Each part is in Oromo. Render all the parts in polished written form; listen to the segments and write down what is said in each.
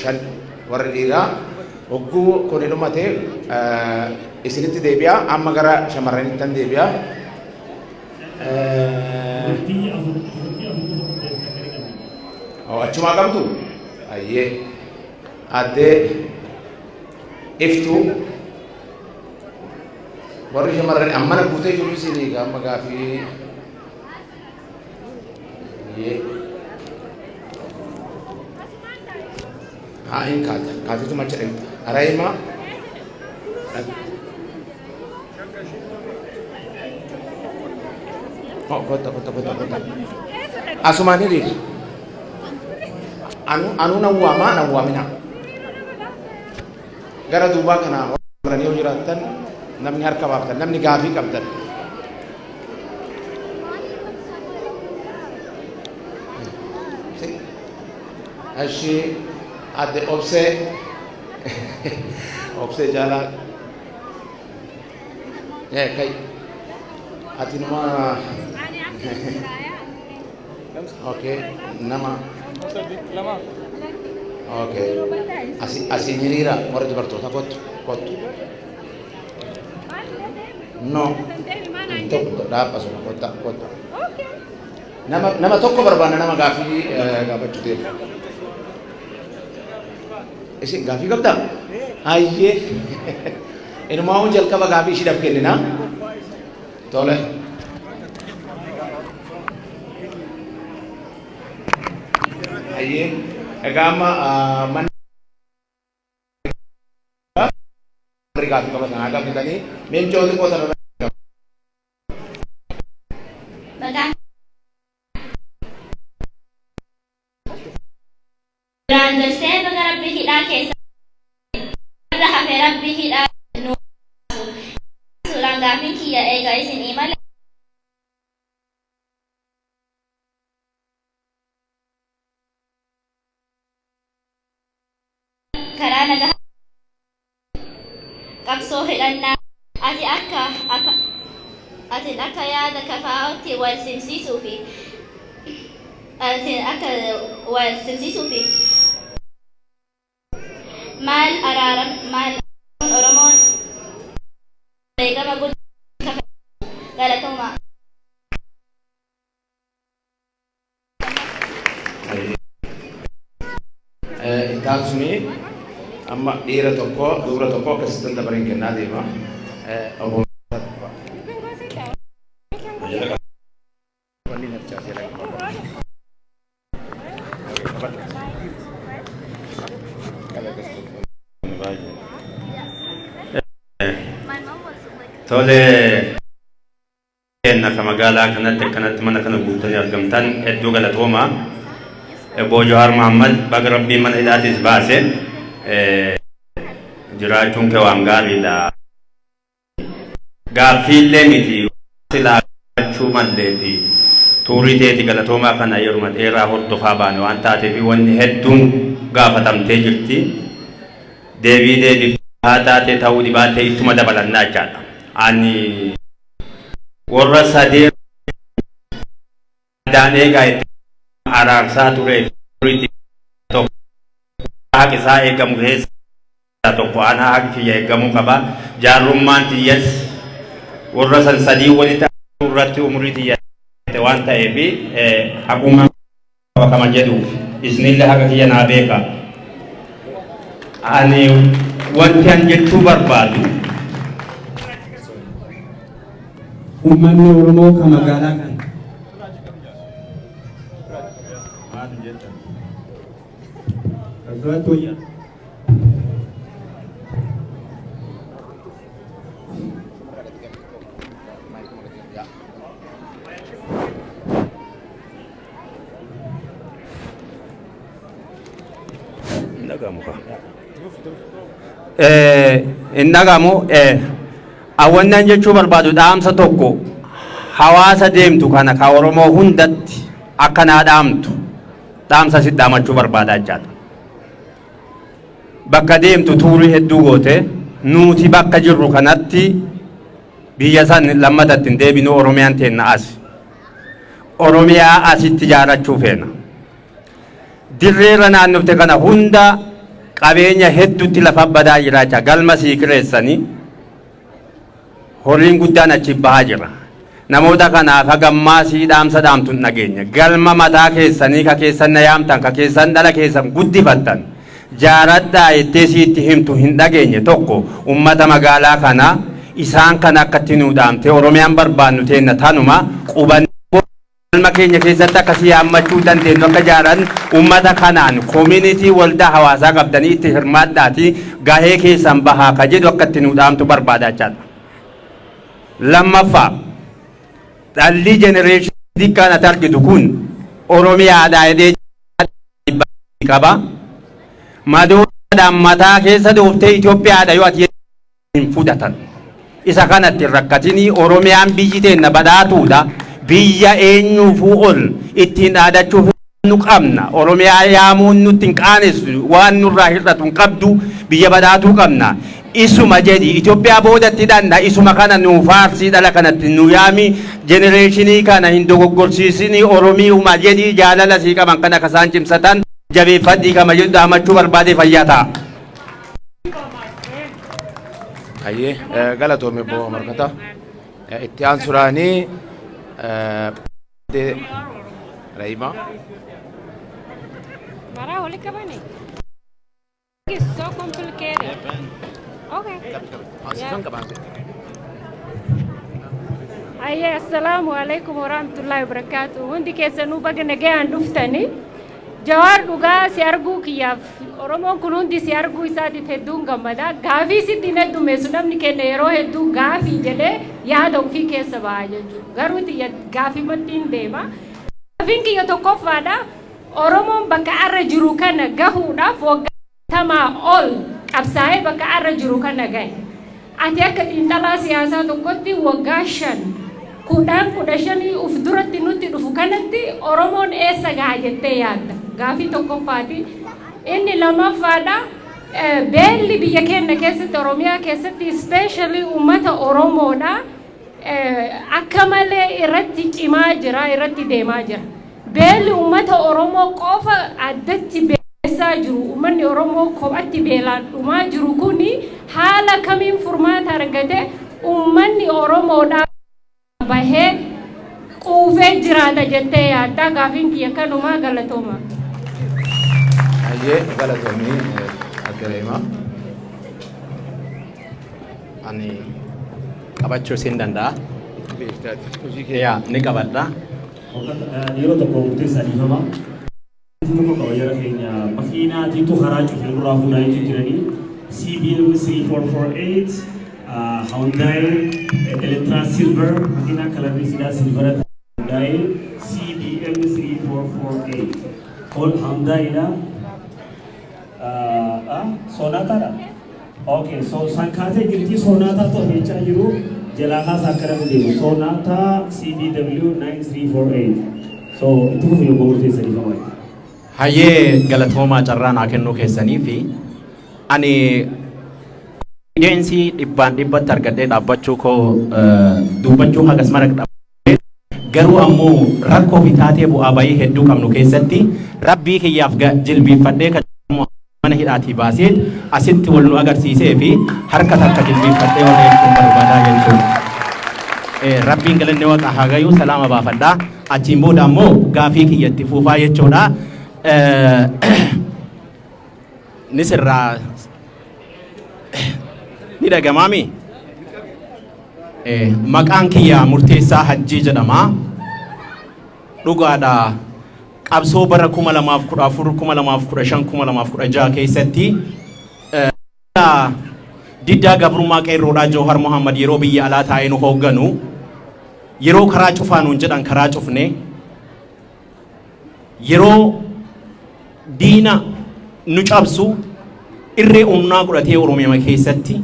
5 warri dhiiraa hogguu kuni dhumate isinitti deebi'a. Amma gara shamarranittan deebi'a. Dubartii 4, dubartii 4 qofa qopheessite akka qabdi. Oh, achumaa qabdu? Ayyee. Addee Iftuu. Warri shamarran ammana guutee jiru isinii amma gaafii. Ayyee. Haa hin kaata. Kaatituma achi dhaqxa. Arayimaa. Oh, kotta, kotta, kotta, kotta. Asumaan hiriiri. Anu, anuu nan waamaa, nan waaminaa. Gara duubaa kana warra yoo jiraattan namni harka baaftan, namni gaafii qabdan. Ashi adde Obsee Obsee Jaalaa kai ati numa okay nama okay asi asiin hiriira warra dubartoota kottu kottu no tokko dhaab asuma kotta kottu nama nama tokko barbaanna nama gaafii gaafachuu deemu. Isin gaafii qabdaa? Hayyee. Inumaa hun jalqaba gaafii ishiidhaaf kennina. Tole. Hayyee. Egaa amma manni warri gaafii qabatan haa gaafatanii. Meencoo xiqqoo sana Maqaan Duraan dursee baga Rabbi hidhaa keessa warra hafe Rabbi hidhaa nu baasu. Suuraan gaafin kiyya eega isin imala karaa nagaha qabsoo hidhannaa ati akka akka atin akka yaada KFOtti wal simsiisuu fi atin akka wal simsiisuu fi maal araaram maal Oromoon wareegama guddaa kafale galatoomaa. Intaan suni amma dhiira tokko dubra tokko akkasitti dabareen kennaa deema. Obbo Tole Keenna ka magaalaa kanatti akkanatti mana kana guutanii argamtan hedduu galatooma. Obbo Jawaar Mohammad baga Rabbiin mana hidhaatiis baase. Jiraachuun kee waan gaariidha. Gaaffiillee miti silaa gaafachuu mallee fi tuurii teeti galatoomaa kana yeruma dheeraa hordofaa baane waan taateef wanni hedduun gaafatamtee jirti. Deebii deebiif haa taate ta'uu dhibaattee ittuma dabalannaa jechaadha. Ani warra sadeen addaan eegaa itti araarsaa turee fi tokko haqi isaa eegamu keessaa tokko ana haqi kiyya eegamuu qaba. Jaarrummaan tiyyas warra san sadii walitti irratti umurii tiyya waan ta'eef haqummaa qaba kama jedhuuf isinillee haqa kiyya naa beeka. Ani wanti an jechuu barbaadu Uummanni Oromoo ka magaalaa kana Duratti wayyaa. Hin dhagahamu kaa. Hin dhagahamu. Awwannaan jechuu barbaadu dhaamsa tokko hawaasa deemtu kana ka Oromoo hundatti akka naa dhaamtu dhaamsa si dhaamachuu barbaada jechaadha. Bakka deemtu tuurii hedduu goote nuti bakka jirru kanatti biyya san lammatatti hin deebinu Oromiyaan teenna as. Oromiyaa asitti ijaarrachuu feena. Dirree irra naannofte kana hunda Qabeenya hedduutti lafa badaa jiraacha galma sii kireessanii horiin guddaan achi bahaa jira. Namoota kanaaf hagammaa sii dhaamsa dhaamtu hin dhageenya. Galma mataa keessanii ka keessan na yaamtan, ka keessan dhala keessan guddifattan jaaradhaa jettee siitti himtu hin dhageenye. Tokko ummata magaalaa kanaa isaan kana akkatti nuu dhaamte. Oromiyaan barbaannu teenna tanuma quban galma keenya keessatti akkasii yaammachuu dandeenyu akka jaaran ummata kanaan community waldaa hawaasaa qabdanii itti hirmaadhaati gahee keessan bahaa ka jedhu akka itti nuu dhaamtu barbaada jechaadha. Lammaffaa, dhalli generation xiqqaan ati argitu kun Oromiyaadhaa jedhee qaba. Madoodhaan mataa keessa dhooftee Itoophiyaadha yoo ati hin fudhatan. Isa kanatti hin rakkatinii. Oromiyaan biyyi teenna badhaatuudha. Biyya eenyuufuu ol ittiin dhaadachuuf nu qabna. Oromiyaa yaamuun nutti hin qaanessu, waan nurraa hir'atu hin qabdu, biyya badhaatuu qabna. Isuma jedhi, Itoophiyaa boodatti dhanna, isuma kana nuu faarsii, dhala kanatti nu yaami, generation kana hin dogoggorsiisinii, Oromiyuma jedhi, jaalala sii qaban kan akka isaan cimsatan jabeeffadhii kama jedhu dhaamachuu barbaade. Fayyaa ta'a. Hayyee, galatoome obbo Markata. Itti aansuraanii Rahimaa. Mara wali qabani. It's so complicated. Okay. Asifan qabaan. Ayyee, assalaamu alaikum warahmatullahi wabarakatuh. Hundi keessanuu baga nagayaan dhuftani. Jawaar, dhugaa si arguu kiyyaaf, Oromoon kun hundi si arguu isaatiif hedduun gammada. Gaafii sitti hin heddummeessu, namni keenya yeroo hedduu gaafii jedhee yaada ofii keessa ba'a jechuudha. Garuu xiyya gaafimatti hin deema. Gaafiin kiyya tokkoffaadha. Oromoon bakka arra jiru kana gahuudhaaf waggaa 50 ol qabsaa'ee bakka arra jiru kana gahe. Ati akka xiinxalaa siyaasaa tokkotti waggaa 5, 10, 15 uf duratti nutti dhufu kanatti Oromoon eessa gaha jettee yaadda? Gaafii tokkoffaati. Inni lamaffaadha. Beelli biyya keenya keessatti, Oromiyaa keessatti, especially uummata Oromoodha. Akka malee irratti cimaa jira, irratti deemaa jira. Beelli uummata Oromoo qofa addatti beelessaa jiru, uummanni Oromoo kophatti beelaan dhumaa jiru kuni haala kamiin furmaata argate uummanni Oromoodhaa bahee quufee jiraata jettee yaadda? Gaafiin kiyya kanumaa, galatooma. Hayyee, galatoomii adde Rahimaa. Ani qabachuu sin danda'a. Hojii kee. Yaa, ni qabadha. Yeroo tokko murteessaa, dhiifama. Tokko qaba jara keenya makiinaatiitu karaa cufee nurraa fuudhaa jechuun jiranii CBM 3448 Hyundai Elantra Silver, makiinaa color sidaa silver Hyundai CBM 3448 kun Hyundaiidha. Sonataadha. Okay, so san kaasee jirti Sonata ta'u jiru jalaa kaasa akka namni deemu Sonata CBW 9348. So itti fufi yogguu murteessa, dhiifama. Hayyee, galatoomaa carraa naa kennuu keessanii fi ani confidence dhibbaan dhibbatti argadhee dhaabbachuu koo dubbachuu hagas mara dhabee, garuu ammoo rakkoo fi taatee bu'aa bayii hedduu qabnu keessatti rabbii kiyyaaf jilbiiffadhee kan mana hidhaatii baasee asitti wal nu agarsiisee fi harka takka jilbiiffadhee wal jechuun barbaadaa jechuudha. Rabbiin galanni waaqa haa gayuu, salaama baafadhaa. Achiin booda ammoo gaafii kiyyatti fuufaa jechuudha. Ni sirraa ni dhagamaami. Maqaan kiyya Murteessaa Hajjii jedhama. Dhugaadha. Qabsoo bara 2014, 2015, 2016 keessatti diddaa gabrummaa qeerroodhaa Joohar Mohammad yeroo biyya alaa taa'ee nu hoogganu, yeroo karaa cufaa nuun jedhan karaa cufne, yeroo diina nu cabsu irree humnaa godhatee Oromiyaa keessatti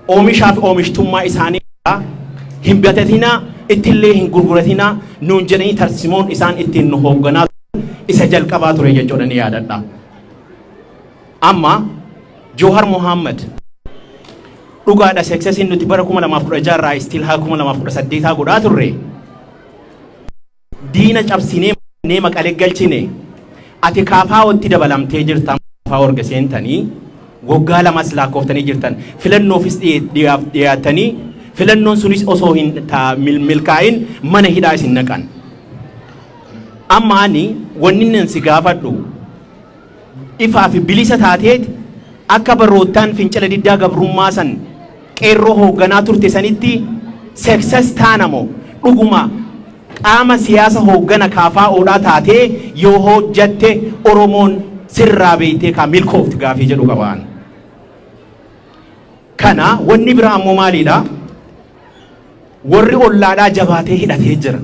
oomishaa fi oomishtummaa isaanii hin bitatinaa, ittillee hin gurguratinaa nuun jedhanii tarsimoon isaan ittiin nu hoogganaa isa jalqabaa ture jechuudha, ni yaadadha. Amma Joohar Mohaammed dhugaadha, successiin nuti bara 2016 irraa still haa 2018 godhaa turre, diina cabsinee maqalee galchine, ati kaafaa'otti dabalamtee jirta. Orga seentanii waggaa 2s lakkooftanii jirtan, filannoofis dhiyaatanii, filannoon sunis osoo hin milkaa'in mana hidhaa isin naqan. Amma ani wanni nan si gaafadhu, ifaa fi bilisa taateet akka baroottaan fincila diddaa gabrummaa san qeerroo hoogganaa turte sanitti success taanamo, dhuguma qaama siyaasa hooggana KFOdhaa taatee yoo hojjatte Oromoon sirraa beeytee kaa milkoofti gaafii jedhu qabaan. Kana wanni biraa ammoo maaliidha? Warri ollaadhaa jabaatee hidhatee jira.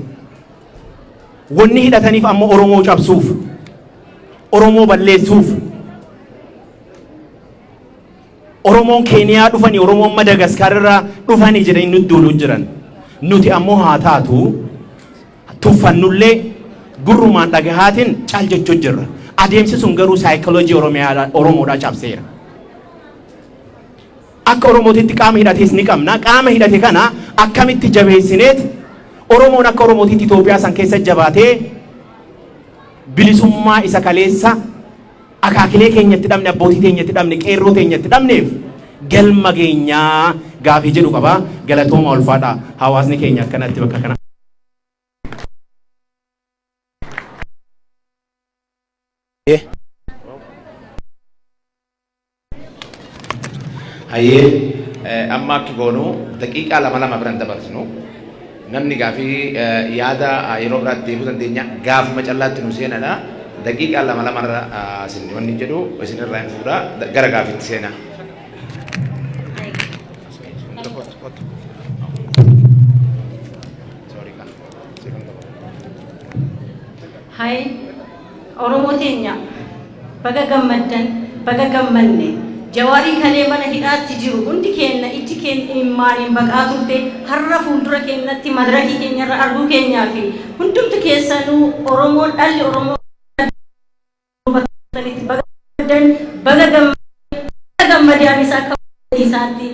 Wanni hidhataniif ammoo Oromoo cabsuuf, Oromoo balleessuuf. Oromoon Keeniyaa dhufanii, Oromoon Madagaskar irraa dhufanii jedhanii nutti duuluu jiran. Nuti ammoo haa taatu tuffannullee gurrumaan dhagahaatiin cal jechuu jirra. Adeemsi sun garuu saayikoloojii Oromoodhaa cabseera. Akka Oromootitti qaama hidhatees ni qabna. Qaama hidhate kana akkamitti jabeessineet Oromoon akka Oromootitti Itoophiyaa san keessa jabaatee bilisummaa isa kaleessa akaakilee keenyatti dhabne, abbootii teenyatti dhabne, qeerroo teenyatti dhabneef galma geenyaa gaafii jedhu qaba. Galatooma, ulfaadha. Hawaasni keenya akkanatti bakka kana. Hayyee, amma akki goonu daqiiqaa 2 2 biran dabarsinu. Namni gaafii yaada yeroo biraatti deebuu dandeenya. Gaafuma callaatti nu seenadha. Daqiiqaa 2 lamarra isin wanni jedhu isinirraa hin fuudha. Gara gaafiitti seena. Sorry, kan. Hai, Oromoo teenya, baga gammaddan, baga gammanne. Jawaarii kalee mana hidhaatti jiru hundi keenya ijji keenya imimmaaniin baqaa turte, har'a fuuldura keenyatti madarakii keenyarra arguu keenyaa fi hundumti keessanuu Oromoon, dhalli Oromoo baga gammaddan, baga gammadee. Anis akka isaatti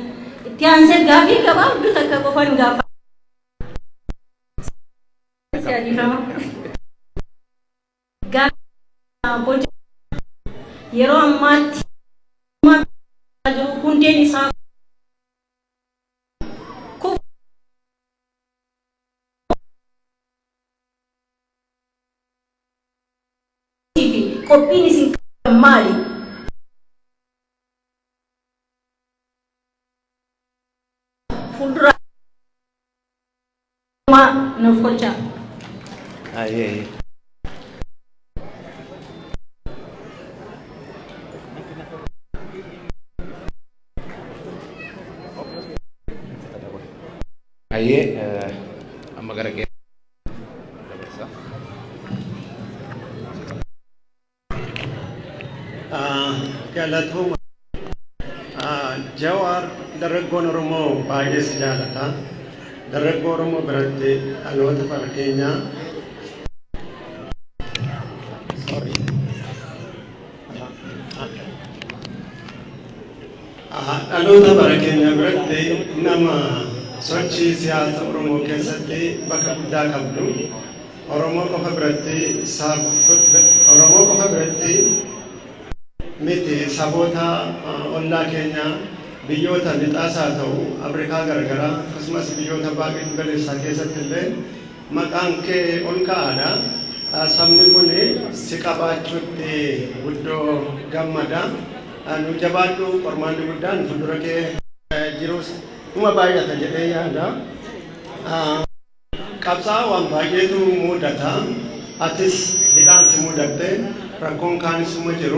itti aansee gaafii gabaabduu takka qofan gaafa. Si'adifama. Gaafii yeroo ammaatti jiru hundeen isaa kufu fi qophiin isin maali? Fuuldura nuuf kolchaa. Hayyee. Hayyee, amma gara kee dabarsa. Galatooma. Jawaar, dargaggoon Oromoo baay'ee si jaalata. Dargaggoo Oromoo biratti dhaloota fakkeenyaa. Sorry. Dhaloota bara keenya biratti nama sochii siyaasa Oromoo keessatti bakka guddaa qabdu. Oromoo qofa biratti miti, saboota ollaa keenya biyyoota lixaas haa ta'u, Afrikaa garagaraa, akkasumas biyyoota baha giddu galeessaa keessatti illee maqaan kee ol ka'aadha. Sabni kun si qabaachuutti guddoo gammada. Nu jabaadhu, qormaanni guddaan fuuldura kee jirus dhuma baay'ata jedhee yaada. Qabsaa'aa waan baay'eetu mudata. Atis hidhaan si mudatte, rakkoon kaanis uma jiru.